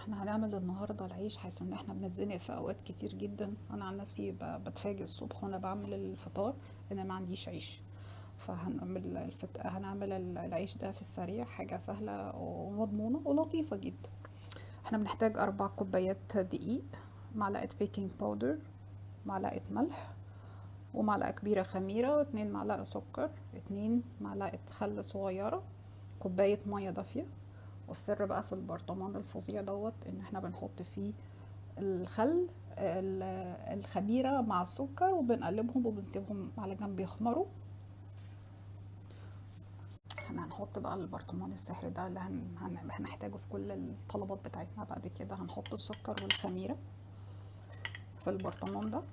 احنا هنعمل النهارده العيش، حيث ان احنا بنتزنق في اوقات كتير جدا. انا عن نفسي بتفاجئ الصبح وانا بعمل الفطار ان ما عنديش عيش، فهنعمل هنعمل العيش ده في السريع، حاجة سهلة ومضمونة ولطيفة جدا. احنا بنحتاج 4 كوبايات دقيق، معلقة baking powder، معلقة ملح، ومعلقة كبيرة خميرة، واتنين معلقة سكر، 2 معلقة خل صغيرة، كوباية مية دافية. والسر بقى في البرطمان الفظيع دوت ان احنا بنحط فيه الخل، الخميرة مع السكر، وبنقلبهم وبنسيبهم على جنب يخمروا. احنا هنحط بقى البرطمان السحري ده اللي هنحتاجه في كل الطلبات بتاعتنا بعد كده. هنحط السكر والخميرة في البرطمان ده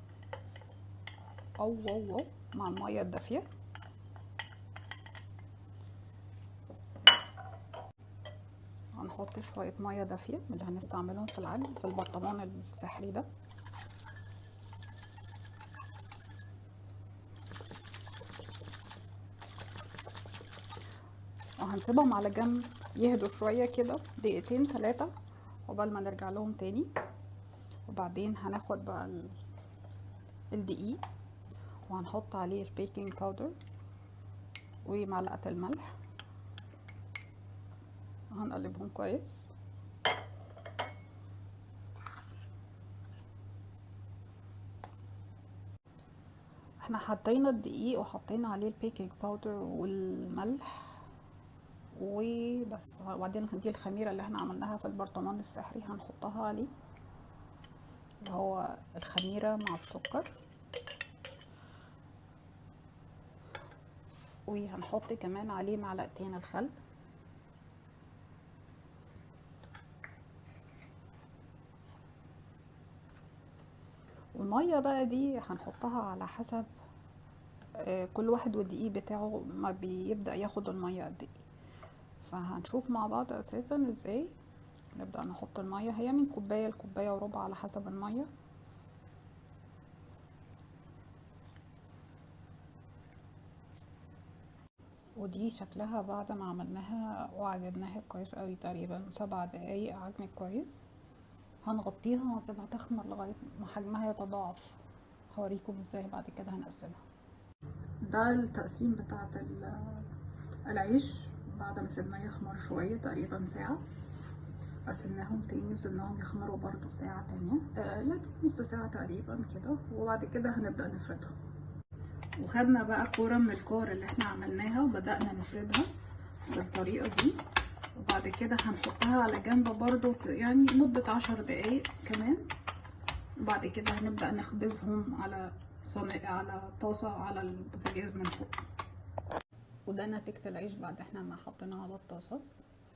أو أو أو مع المية الدافية. هنحط شوية مية دافية من اللي هنستعملهم في العجن في البرطمان السحري ده. وهنسيبهم على جنب يهدوا شوية كده دقيقتين 3 عقبال ما نرجع لهم تاني. وبعدين هناخد بقى الدقيق وهنحط عليه ال baking powder ومعلقة الملح، هنقلبهم كويس. احنا حطينا الدقيق وحطينا عليه ال baking powder والملح وبس. وبعدين دي الخميرة اللي احنا عملناها في البرطمان السحري هنحطها عليه، اللي هو الخميرة مع السكر. وهنحط كمان عليه معلقتين الخل. والمية بقى دي هنحطها على حسب، كل واحد والدقيق بتاعه ما بيبدأ ياخد المية قد ايه. فهنشوف مع بعض اساسا ازاي نبدأ نحط المية. هي من كوباية لكوباية وربع على حسب المية. ودي شكلها بعد ما عملناها وعجناها كويس قوي، تقريبا 7 دقايق عجن كويس. هنغطيها وهنسيبها تخمر لغاية ما حجمها يتضاعف. هوريكم ازاي بعد كده هنقسمها. ده التقسيم بتاعت العيش بعد ما سيبناه يخمر شوية تقريبا ساعة. قسمناهم تاني وسيبناهم يخمروا برضو ساعة تانية، لا نص ساعة تقريبا كده. وبعد كده هنبدأ نفردها. وخدنا بقى كورة من الكور اللي احنا عملناها وبدأنا نفردها بالطريقة دي. وبعد كده هنحطها على جنب برضو مدة 10 دقايق كمان. وبعد كده هنبدأ نخبزهم على صينية، على طاسة، على البوتاجاز من فوق. وده نتيجة العيش بعد احنا ما حطيناه على الطاسة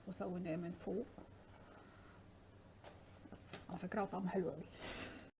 وسويناه من فوق. بس على فكرة طعمه حلو قوي.